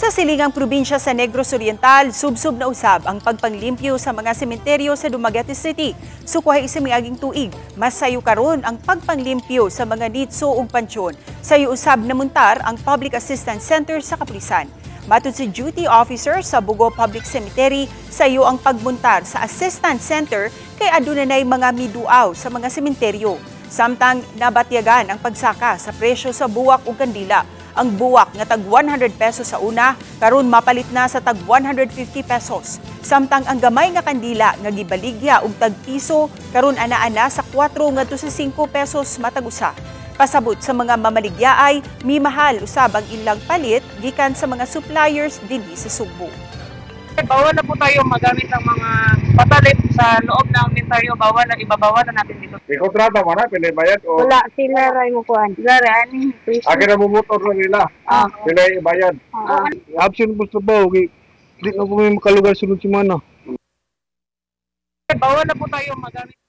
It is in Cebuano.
Sa silingang probinsya sa Negros Oriental, subsob na usab ang pagpanglimpyo sa mga sementeryo sa Dumaguete City. Sukwahi sa miaging tuig, mas sayo karon ang pagpanglimpyo sa mga nitso ug pansyon. Sayo usab namuntar ang Public Assistance Center sa kapulisan. Matud sa duty officer sa Bugo Public Cemetery, sayo ang pagmuntar sa Assistance Center kay aduna nay mga miduaw sa mga sementeryo. Samtang nabatyagan ang pagsaka sa presyo sa buwak ug kandila. Ang buwak nga tag 100 pesos sa una, karon mapalit na sa tag 150 pesos. Samtang ang gamay nga kandila nga gibaligya og tag piso, karon ana-ana sa 4 ngadto sa 5 pesos matag usa. Pasabot sa mga mamaligya ay mimahal usab ang ilang palit gikan sa mga suppliers dinhi sa Sugbo. Bawal na po tayo magamit ng mga patalip sa loob ng inventaryo. Bawal na, ibabawal na natin dito. May kontrata mo na, pinibayad o Wala, sila ray mo kuan. Sila ray ani. Akin na mumotor na nila. Sila yung ibayad. Absent po sa trabaho, kay di na po may makalugar sunod semana. Bawal na po tayo magamit.